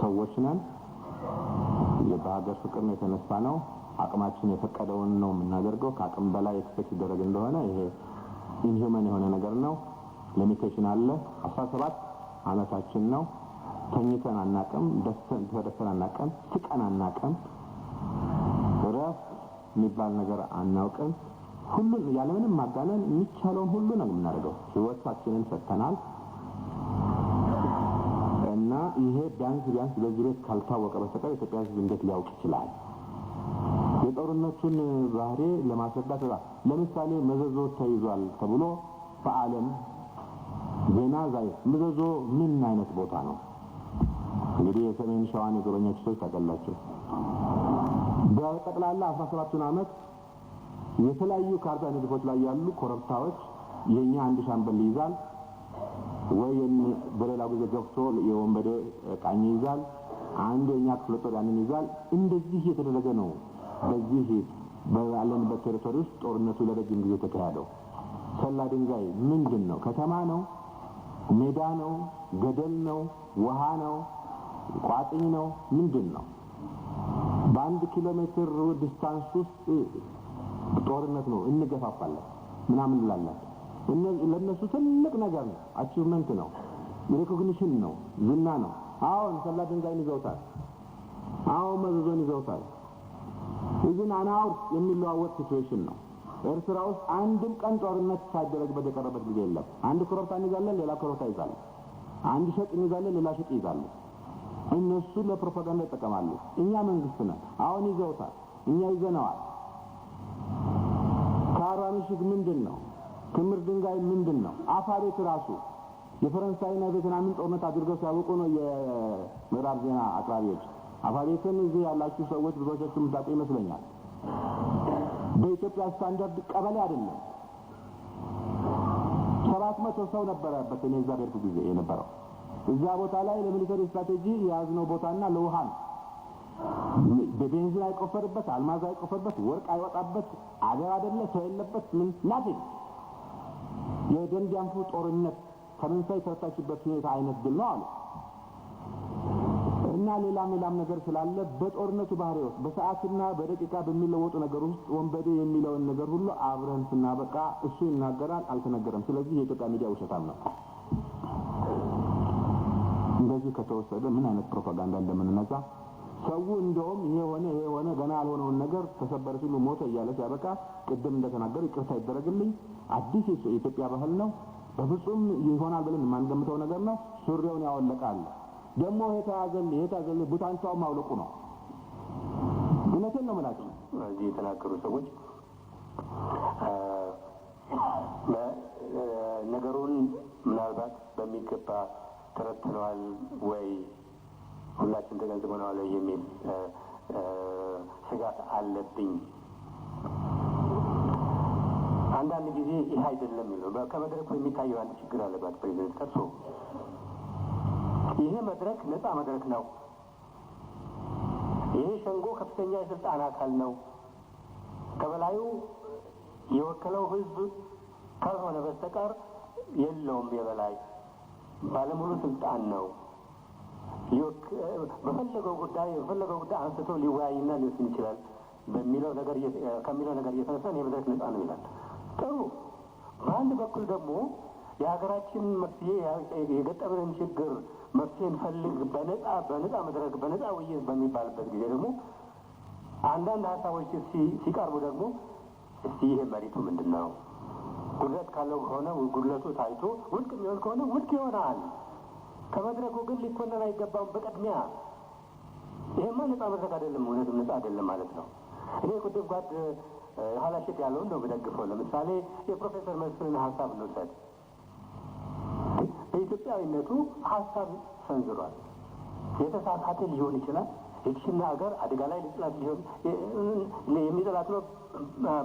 ሰዎች ነን። በሀገር ፍቅር ነው የተነሳ ነው። አቅማችን የፈቀደውን ነው የምናደርገው። ከአቅም በላይ expect ይደረግ እንደሆነ ይሄ inhuman የሆነ ነገር ነው። Limitation አለ። 17 አመታችን ነው። ተኝተን አናቅም፣ ተደስተን አናቅም፣ ስቀን አናቅም፣ ረፍት የሚባል ነገር አናውቅም። ሁሉን ያለምንም ማጋነን የሚቻለውን ሁሉ ነው የምናደርገው። ህይወታችንን ሰጥተናል እና ይሄ ቢያንስ ቢያንስ በዚህ ቤት ካልታወቀ በስተቀር ኢትዮጵያ ሕዝብ እንዴት ሊያውቅ ይችላል? የጦርነቱን ባህሪ ለማስረዳት ለምሳሌ መዘዞ ተይዟል ተብሎ በዓለም ዜና ዛሬ መዘዞ ምን አይነት ቦታ ነው? እንግዲህ የሰሜን ሸዋን የጎበኛችሁ ሰዎች ታውቃላችሁ። በጠቅላላ 17ቱን ዓመት የተለያዩ ካርታ ንድፎች ላይ ያሉ ኮረብታዎች የኛ አንድ ሻምበል ይይዛል ወይ በሌላው ጊዜ ገብቶ የወንበዴ ቃኝ ይይዛል። አንዱ የኛ ክፍለ ጦር ያንን ይይዛል። እንደዚህ የተደረገ ነው። በዚህ ባለንበት territory ውስጥ ጦርነቱ ለረጅም ጊዜ ተካሄደው። ሰላ ድንጋይ ምንድን ነው? ከተማ ነው? ሜዳ ነው? ገደል ነው? ውሃ ነው? ቋጥኝ ነው? ምንድን ነው? በ1 ኪሎ ሜትር distance ውስጥ ጦርነት ነው። እንገፋፋለን ምናምን እንላለን። ለእነሱ ትልቅ ነገር ነው፣ achievement ነው፣ recognition ነው፣ ዝና ነው። አሁን ሰላ ድንጋይን ይዘውታል። አሁን መዘዞን ይዘውታል። Within an hour የሚለዋወጥ situation ነው። ኤርትራ ውስጥ አንድም ቀን ጦርነት ሳይደረግበት የቀረበት ጊዜ የለም። አንድ ኮረብታ እንይዛለን፣ ሌላ ኮረብታ ይዛሉ። አንድ ሸጥ እንይዛለን፣ ሌላ ሸጥ ይይዛሉ። እነሱ ለፕሮፓጋንዳ ይጠቀማሉ። እኛ መንግስት ነን። አሁን ይዘውታል፣ እኛ ይዘነዋል። ካራ ምሽግ ምንድን ነው? ክምር ድንጋይ ምንድን ነው? አፋቤት ራሱ የፈረንሳይና የቬትናምን ጦርነት አድርገው ሲያውቁ ነው የምዕራብ ዜና አቅራቢዎች። አፋቤትን እዚህ ያላችሁ ሰዎች ብዙዎቻችሁ የምታውቁ ይመስለኛል። በኢትዮጵያ ስታንዳርድ ቀበሌ አይደለም። 700 ሰው ነበረበት እኔ እዛ በሄድኩ ጊዜ የነበረው። እዛ ቦታ ላይ ለ military strategy የያዝነው ቦታና ለውሃ ነው። በቤንዚን አይቆፈርበት፣ አልማዝ አይቆፈርበት፣ ወርቅ አይወጣበት፣ አገር አይደለ፣ ሰው የለበት፣ ምን nothing። የደንቢያንፉ ጦርነት ፈረንሳይ የተረታችበት ሁኔታ አይነት ድል ነው አሉ። እና ሌላም ሌላም ነገር ስላለ በጦርነቱ ባህሪ ውስጥ በሰዓትና በደቂቃ በሚለወጡ ነገር ውስጥ ወንበዴ የሚለውን ነገር ሁሉ አብረን ስናበቃ እሱ ይናገራል፣ አልተነገረም። ስለዚህ የኢትዮጵያ ሚዲያ ውሸታም ነው። እንደዚህ ከተወሰደ ምን አይነት ፕሮፓጋንዳ እንደምንነዛ ሰው እንደውም ይሄ ሆነ ይሄ ሆነ ገና ያልሆነውን ነገር ተሰበረ ሲሉ ሞተ እያለ ሲያበቃ ቅድም እንደተናገሩ ይቅርታ ይደረግልኝ፣ አዲስ የኢትዮጵያ ባህል ነው። በፍጹም ይሆናል ብለን የማንገምተው ነገር ነው። ሱሪውን ያወለቃል። ደግሞ ይሄ ተያዘልኝ ይሄ ተያዘልኝ ቡታንታው ማውለቁ ነው። እውነቴን ነው የምላችሁ። እዚህ የተናገሩ ሰዎች ነገሩን ምናልባት በሚገባ ተረድተነዋል ወይ፣ ሁላችን ተገንዝበነዋል ወይ የሚል ስጋት አለብኝ። አንዳንድ ጊዜ ይህ አይደለም የሚለው ከመድረኩ የሚታየው አንድ ችግር አለባት ፕሬዚደንት ከርሶ። ይሄ መድረክ ነፃ መድረክ ነው። ይሄ ሸንጎ ከፍተኛ የስልጣን አካል ነው። ከበላዩ የወከለው ሕዝብ ካልሆነ በስተቀር የለውም። የበላይ ባለሙሉ ስልጣን ነው። በፈለገው ጉዳይ አንስቶ ሊወያይና ሊወስን ይችላል በሚለው ነገር ከሚለው ነገር እየተነሳ ይሄ መድረክ ነፃ ነው ይላል። ጥሩ። በአንድ በኩል ደግሞ የሀገራችን መፍትሄ፣ የገጠመንን ችግር መፍትሄ እንፈልግ በነፃ መድረክ በነፃ ውይይት በሚባልበት ጊዜ ደግሞ አንዳንድ ሀሳቦች ሲቀርቡ ደግሞ እስቲ ይሄ መሬቱ ምንድን ነው? ጉድለት ካለው ከሆነ ጉድለቱ ታይቶ ውድቅ የሚሆን ከሆነ ውድቅ ይሆናል። ከመድረኩ ግን ሊኮነን አይገባም በቅድሚያ። ይሄማ ነፃ መድረክ አይደለም፣ እውነትም ነፃ አይደለም ማለት ነው። እኔ ቅድም ጓድ ኋላሸት ያለውን ነው የምደግፈው። ለምሳሌ የፕሮፌሰር መስፍንን ሀሳብ እንውሰድ። በኢትዮጵያዊነቱ ሀሳብ ሰንዝሯል። የተሳሳተ ሊሆን ይችላል። ይችን ሀገር አደጋ ላይ ሊጥላት ሊሆን የሚጥላት ነው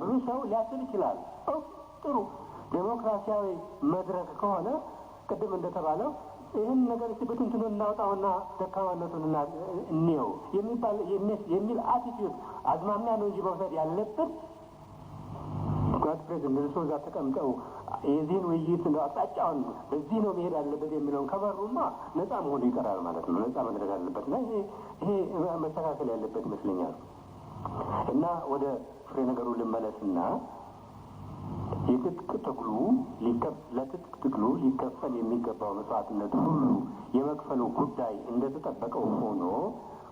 ብዙ ሰው ሊያስብ ይችላል። ጥሩ ዴሞክራሲያዊ መድረክ ከሆነ ቅድም እንደተባለው ይህን ነገር እስቲ ብትንትኑን እናውጣውና ደካማነቱን እንየው የሚባል የሚል attitude አዝማሚያ ነው እንጂ መውሰድ ያለብን። ጓድ ፕሬዚደንት እርስዎ እዛ ተቀምጠው የዚህን ውይይት እንደው አቅጣጫውን በዚህ ነው መሄድ አለበት የሚለውን ከበሩማ ነፃ መሆኑ ይቀራል ማለት ነው። ነፃ መድረግ አለበት እና ይሄ መስተካከል ያለበት ይመስለኛል። እና ወደ ፍሬ ነገሩ ልመለስና የትጥቅ ትግሉ ለትጥቅ ትግሉ ሊከፈል የሚገባው መስዋዕትነት ሁሉ የመክፈሉ ጉዳይ እንደተጠበቀው ሆኖ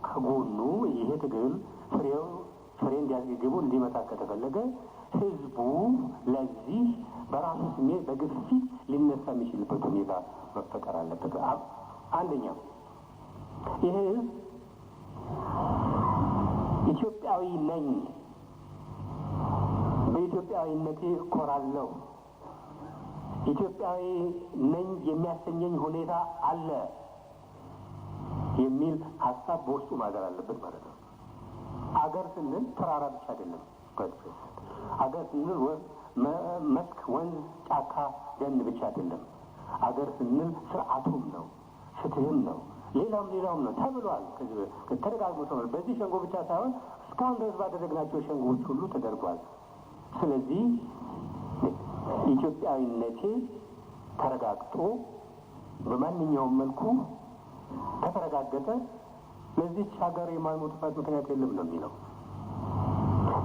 ከጎኑ ይሄ ትግል ፍሬ እንዲያስገግቡ እንዲመታ ከተፈለገ ህዝቡ ለዚህ በራሱ ስሜት በግፊት ሊነሳ የሚችልበት ሁኔታ መፈጠር አለበት። አንደኛ ይሄ ህዝብ ኢትዮጵያዊ ነኝ፣ በኢትዮጵያዊነቴ እኮራለሁ፣ ኢትዮጵያዊ ነኝ የሚያሰኘኝ ሁኔታ አለ የሚል ሀሳብ በውስጡ ማደር አለበት ማለት ነው። አገር ስንል ተራራ ብቻ አይደለም። አገር ስንል መስክ፣ ወንዝ፣ ጫካ፣ ደን ብቻ አይደለም። አገር ስንል ስርዓቱም ነው፣ ፍትህም ነው፣ ሌላውም ሌላውም ነው ተብሏል። ተደጋግሞ ተብሏል። በዚህ ሸንጎ ብቻ ሳይሆን እስካሁን ድረስ ባደረግናቸው ሸንጎዎች ሁሉ ተደርጓል። ስለዚህ ኢትዮጵያዊነቴ ተረጋግጦ በማንኛውም መልኩ ከተረጋገጠ ለዚች ሀገር የማልሞትባት ምክንያት የለም ነው የሚለው።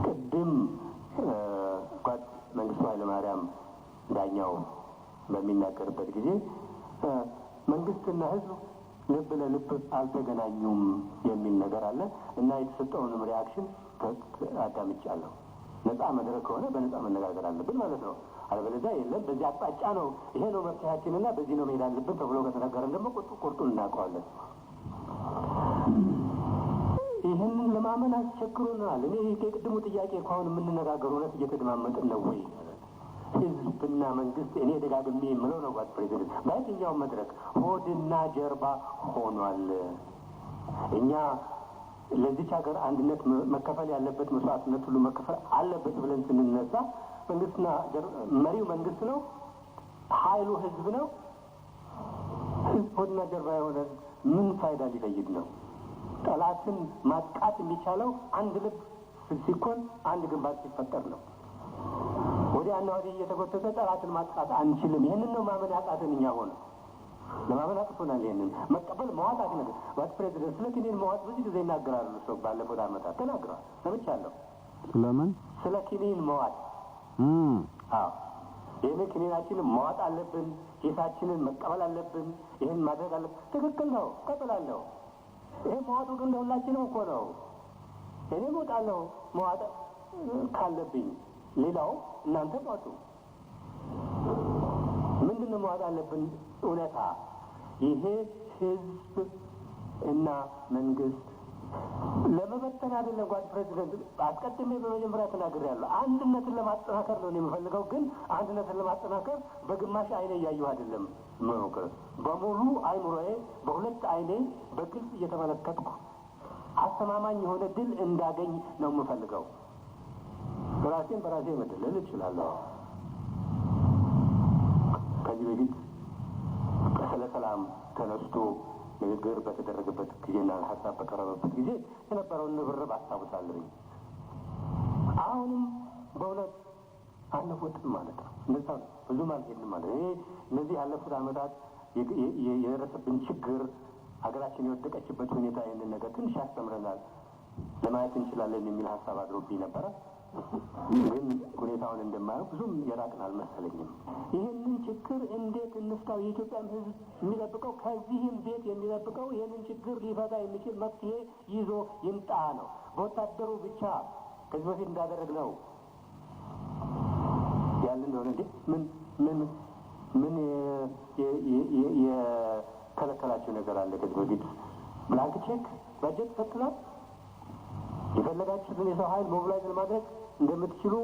ቅድም ጓድ መንግስቱ ኃይለማርያም ዳኛው በሚናገርበት ጊዜ መንግስትና ሕዝብ ልብ ለልብ አልተገናኙም የሚል ነገር አለ እና የተሰጠውንም reaction አዳምጫለሁ። ነፃ መድረክ ከሆነ በነፃ መነጋገር አለብን ማለት ነው። አለበለዚያ የለም በዚህ አቅጣጫ ነው ይሄ ነው መፍትሄያችንና በዚህ ነው መሄድ አለብን ተብሎ ከተነገረን ደግሞ ቁርጡን እናውቀዋለን። ይህንን ለማመን አስቸግሮናል። እኔ የቅድሙ ጥያቄ እኮ አሁን የምንነጋገሩ እውነት እየተደማመጥን ነው ወይ? ህዝብና መንግስት እኔ ደጋግሜ የምለው ነው ጓድ ፕሬዚደንት፣ በየትኛውም መድረክ ሆድና ጀርባ ሆኗል። እኛ ለዚች ሀገር አንድነት መከፈል ያለበት መስዋዕትነት ሁሉ መከፈል አለበት ብለን ስንነሳ መንግስትና መሪው መንግስት ነው፣ ኃይሉ ህዝብ ነው። ህዝብ ሆድና ጀርባ የሆነ ምን ፋይዳ ሊፈይድ ነው? ጠላትን ማጥቃት የሚቻለው አንድ ልብ ሲኮን፣ አንድ ግንባር ሲፈጠር ነው። ወዲያና ወዲህ እየተጎተተ ጠላትን ማጥቃት አንችልም። ይህንን ነው ማመን ያቃተን እኛ ሆነ ለማመን አቅቶናል። ይህንን መቀበል መዋጥ ነገር ጓድ ፕሬዚደንት ስለ ኪኒን መዋጥ ብዙ ጊዜ ይናገራሉ። ሰው ባለፉት ዓመታት ተናግረዋል፣ ሰምቻለሁ። ስለምን? ስለ ኪኒን መዋጥ። አዎ፣ ይህንን ኪኒናችንን መዋጥ አለብን፣ ሂሳችንን መቀበል አለብን፣ ይህን ማድረግ አለብን። ትክክል ነው፣ እቀበላለሁ። ይሄ መዋጡ ግን ለሁላችንም እኮ ነው። እኔ እወጣለሁ መዋጥ ካለብኝ፣ ሌላው እናንተ ዋጡ። ምንድን ነው መዋጥ አለብን? እውነታ ይሄ ህዝብ እና መንግስት ለመበተን አይደለም። ጓድ ፕሬዚደንት አስቀድሜ በመጀመሪያ ተናግሬያለሁ። አንድነትን ለማጠናከር ነው የምፈልገው። ግን አንድነትን ለማጠናከር በግማሽ አይኔ እያየሁ አይደለም መሞክር፣ በሙሉ አይምሮዬ በሁለት አይኔ በግልጽ እየተመለከትኩ አስተማማኝ የሆነ ድል እንዳገኝ ነው የምፈልገው። ራሴን በራሴ መደለል እችላለሁ። ከዚህ በፊት ስለ ሰላም ተነስቶ ንግግር በተደረገበት ጊዜና ሀሳብ በቀረበበት ጊዜ የነበረውን ንብርብ አስታውሳለሁኝ። አሁንም በእውነት አልለወጥም ማለት ነው። እንደዛ ነው። ብዙም አልሄድንም ማለት ነው። ይሄ እነዚህ ያለፉት ዓመታት የደረሰብን ችግር፣ ሀገራችን የወደቀችበት ሁኔታ ይህንን ነገር ትንሽ ያስተምረናል፣ ለማየት እንችላለን የሚል ሀሳብ አድሮብኝ ነበረ። ግን ሁኔታውን እንደማየው ብዙም የራቅን አልመሰለኝም። ይህንን ችግር እንዴት እንፍታው? የኢትዮጵያም ሕዝብ የሚጠብቀው ከዚህም ቤት የሚጠብቀው ይህንን ችግር ሊፈታ የሚችል መፍትሄ ይዞ ይምጣ ነው። በወታደሩ ብቻ ከዚህ በፊት እንዳደረግነው ያለ እንደሆነ እንዴ ምን ምን ምን የከለከላቸው ነገር አለ? ከዚህ በፊት blank check በጀት ሰጥተናል። የፈለጋችሁትን የሰው ኃይል mobilize ለማድረግ እንደምትችሉ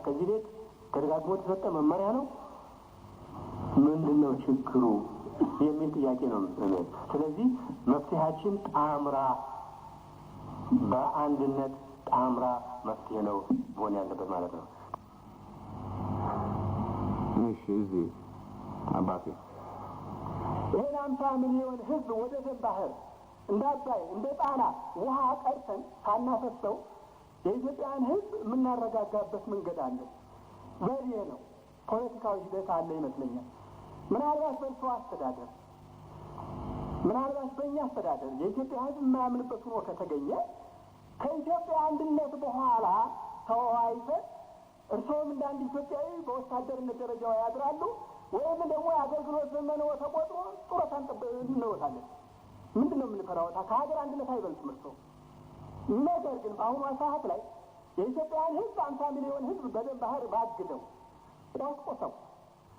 ከዚህ ቤት ተደጋግሞ የተሰጠ መመሪያ ነው። ምንድን ነው ችግሩ የሚል ጥያቄ ነው። ስለዚህ መፍትሄያችን ጣምራ በአንድነት ጣምራ መፍትሄ ነው መሆን ያለበት ማለት ነው። እሺ፣ እዚህ አባቴ ይህን 50 ሚሊዮን ህዝብ ወደ ደም ባህር እንደ አባይ እንደ ጣና ውሃ ቀርተን ሳናፈሰው የኢትዮጵያን ህዝብ የምናረጋጋበት መንገድ አለ። ዘዴ ነው፣ ፖለቲካዊ ሂደት አለ ይመስለኛል። ምናልባት በእርስዎ አስተዳደር፣ ምናልባት በእኛ አስተዳደር የኢትዮጵያ ሕዝብ የማያምንበት ሆኖ ከተገኘ ከኢትዮጵያ አንድነት በኋላ ተወያይተን እርስዎም እንደ አንድ ኢትዮጵያዊ በወታደርነት ደረጃው ያድራሉ ወይም ደግሞ የአገልግሎት ዘመንዎ ተቆጥሮ ጡረታ እንወታለን። ምንድን ነው የምንፈራው? ከሀገር አንድነት አይበልጥም እርስዎ። ነገር ግን በአሁኗ ሰዓት ላይ የኢትዮጵያን ሕዝብ 50 ሚሊዮን ሕዝብ በደም ባህር ባግደው ቆስቁሰው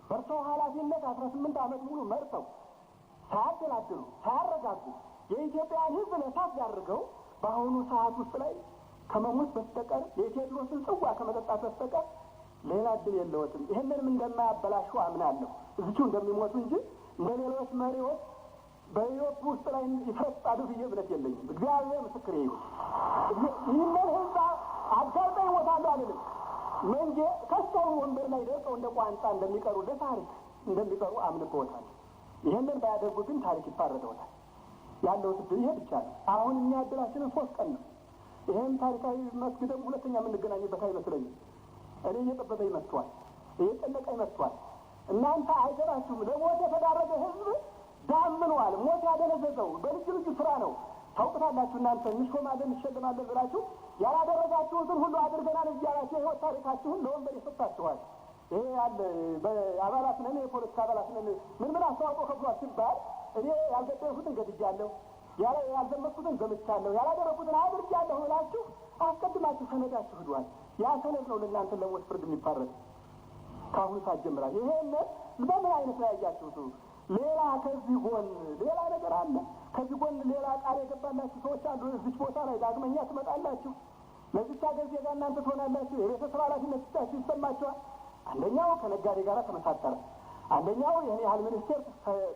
በእርስዎ ኃላፊነት 18 ዓመት ሙሉ መርተው ሳያደላድሉ ሳያረጋጉ የኢትዮጵያን ሕዝብ ለእሳት ዳርገው በአሁኑ ሰዓት ውስጥ ላይ ከመሞት በስተቀር የቴዎድሮስን ጽዋ ከመጠጣት በስተቀር ሌላ እድል የለዎትም። ይህንንም እንደማያበላሹ አምናለሁ። እዚሁ እንደሚሞቱ እንጂ እንደ ሌሎች መሪዎች በሕይወት ውስጥ ላይ ይፈጣሉ ብዬ እምነት የለኝም። እግዚአብሔር ምስክሬ ይሁን። ይህንን ሕዝብ አጋልጠው ይሞታሉ አልልም። መንጌ ከሰው ወንበር ላይ ደርቀው እንደ ቋንጣ እንደሚቀሩ ለታሪክ እንደሚቀሩ አምንበዎታል። ይህንን ባያደርጉ ግን ታሪክ ይፋረደውታል። ያለው እድል ይሄ ብቻ ነው። አሁን እኛ እድላችንን 3 ቀን ነው። ይሄም ታሪካዊ መስክ ደግሞ ሁለተኛ የምንገናኝበት አይመስለኝም። እኔ እየጠበበኝ መጥቷል፣ እየጨነቀኝ መጥቷል። እናንተ አይገባችሁም። ለሞት የተዳረገ ህዝብ ዳምኗል። ሞት ያደነዘዘው በልዩ ልዩ ስራ ነው። ታውቁታላችሁ። እናንተ እንሾማለን እንሸልማለን ብላችሁ ያላደረጋችሁትን ሁሉ አድርገናል እያላችሁ የህይወት ታሪካችሁን ለወንበር ይሰጣችኋል። ይሄ ያለ አባላት ነን፣ የፖለቲካ አባላት ነን፣ ምን ምን አስተዋጽኦ ከፍሏል ሲባል እኔ ያልገደልኩትን ገድጃለሁ፣ ያልዘመትኩትን ዘምቻለሁ፣ ያላደረኩትን አድርጃለሁ ብላችሁ አስቀድማችሁ ሰነዳችሁ ሂዷል። ያ ሰነድ ነው ለእናንተ ለሞት ፍርድ የሚፋረድ ከአሁኑ ሰዓት ጀምራል። ይሄን በምን አይነት ነው ያያችሁት? ሌላ ከዚህ ጎን ሌላ ነገር አለ። ከዚህ ጎን ሌላ ቃል የገባላችሁ ሰዎች አሉ። እዚች ቦታ ላይ ዳግመኛ ትመጣላችሁ፣ ለዚች ሀገር ዜጋ እናንተ ትሆናላችሁ፣ የቤተሰብ ኃላፊነት ስጣችሁ ይሰማችኋል። አንደኛው ከነጋዴ ጋር ተመሳጠረ፣ አንደኛው ይህን ያህል ሚኒስቴር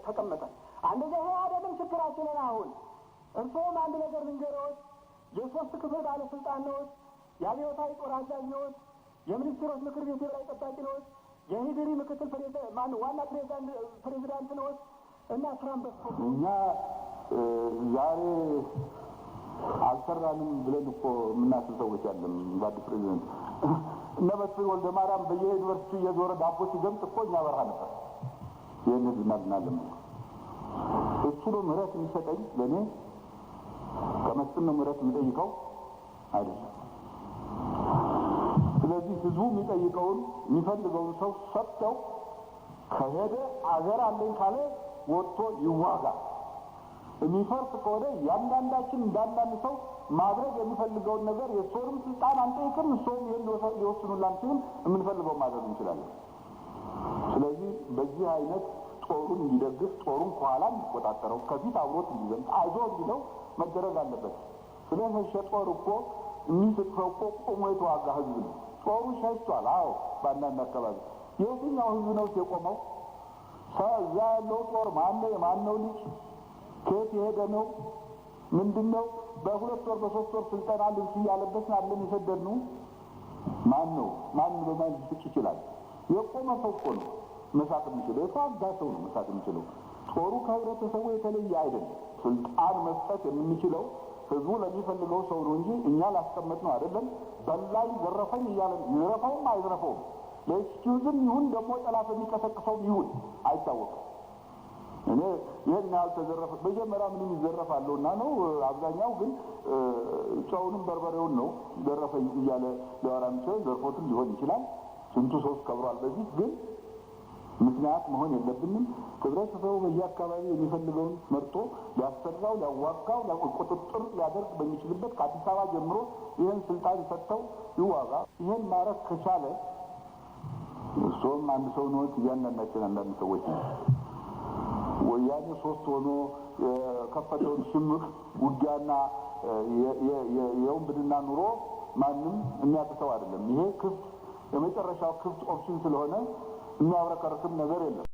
ተቀመጠ፣ አንደኛው ይሄ አይደለም ችግራችንን። አሁን እርስዎም አንድ ነገር ልንገርዎት፣ የሶስት ክፍል ባለስልጣን ነዎት፣ የአብዮታዊ ጦር አዛዥ ነዎት፣ የሚኒስትሮች ምክር ቤት የበላይ ጠባቂ ነዎት፣ የሂድሪ ምክትል ዋና ፕሬዚዳንት ነዎት እና ስራን በዝቶ እኛ ዛሬ አልሰራንም ብለን እኮ የምናስብ ሰዎች አለም። ጓድ ፕሬዚደንት እነ መስፍን ወልደ ማርያም በየዩኒቨርሲቲው እየዞረ ዳቦ ሲገምጥ እኮ እኛ በረሃ ነበር። ይህን ህዝብ እናድናለን። እሱ ነው ምህረት የሚሰጠኝ ለእኔ። ከመስፍን ነው ምህረት የሚጠይቀው አይደለም። ስለዚህ ህዝቡ የሚጠይቀውን የሚፈልገውን ሰው ሰጥተው ከሄደ አገር አለኝ ካለ ወጥቶ ይዋጋ። የሚፈርስ ከሆነ ያንዳንዳችን እንዳንዳንድ ሰው ማድረግ የሚፈልገውን ነገር የእሱንም ስልጣን አንጠይቅም፣ እሱም ይሄን ሊወስኑልን አንችልም። የምንፈልገውን ማድረግ እንችላለን። ስለዚህ በዚህ አይነት ጦሩን እንዲደግፍ፣ ጦሩን ከኋላ እንዲቆጣጠረው፣ ከፊት አብሮት እንዲዘምት፣ አይዞህ እንዲለው መደረግ አለበት። ስለሸሸ ጦር እኮ የሚስቅ ሰው እኮ ቆሞ የተዋጋ ህዝብ ነው። ጦሩ ሸሽቷል። አዎ፣ በአንዳንድ አካባቢ የትኛው ህዝብ ነው የቆመው? እዛ ያለው ጦር ማነው? የማነው ልጅ? ከየት የሄደ ነው? ምንድነው? በ2 ወር በ3 ወር ስልጠና ልብስ እያለበስን አለን የሰደድነው ማን ነው? ማን በማን ሊስቅ ይችላል? የቆመ ሰው እኮ ነው መሳቅ የሚችለው። የተዋጋ ሰው ነው መሳቅ የሚችለው። ጦሩ ከህብረተሰቡ የተለየ አይደለም። ስልጣን መስጠት የምንችለው ህዝቡ ለሚፈልገው ሰው ነው እንጂ እኛ ላስቀመጥነው አይደለም። በላይ ዘረፈኝ እያለ ይዝረፈውም አይዝረፈውም ለኤክስኪውዝም ይሁን ደግሞ ጠላት የሚቀሰቅሰውም ይሁን አይታወቅም። እኔ ይሄን ያህል ተዘረፈ መጀመሪያ ምንም ይዘረፋለሁና ነው። አብዛኛው ግን ጨውንም በርበሬውን ነው ዘረፈኝ እያለ ሊያወራ የሚችለው። ዘርፎትም ሊሆን ይችላል። ስንቱ ሰው ከብሯል። በዚህ ግን ምክንያት መሆን የለብንም። ህብረተሰቡ በየአካባቢው የሚፈልገውን መርጦ ሊያሰራው፣ ሊያዋጋው፣ ቁጥጥር ሊያደርግ በሚችልበት ከአዲስ አበባ ጀምሮ ይህን ስልጣን ሰጥተው ይዋጋ። ይህን ማድረግ ከቻለ እሱም አንድ ሰው ነው፣ እያንዳንዳችን አንዳንድ ሰዎች ነው። ወያኔ 3 ሆኖ የከፈተውን ሽምቅ ውጊያና የውንብድና ኑሮ ማንም የሚያቅተው አይደለም። ይሄ ክፍት የመጨረሻው ክፍት option ስለሆነ የሚያብረከርክም ነገር የለም።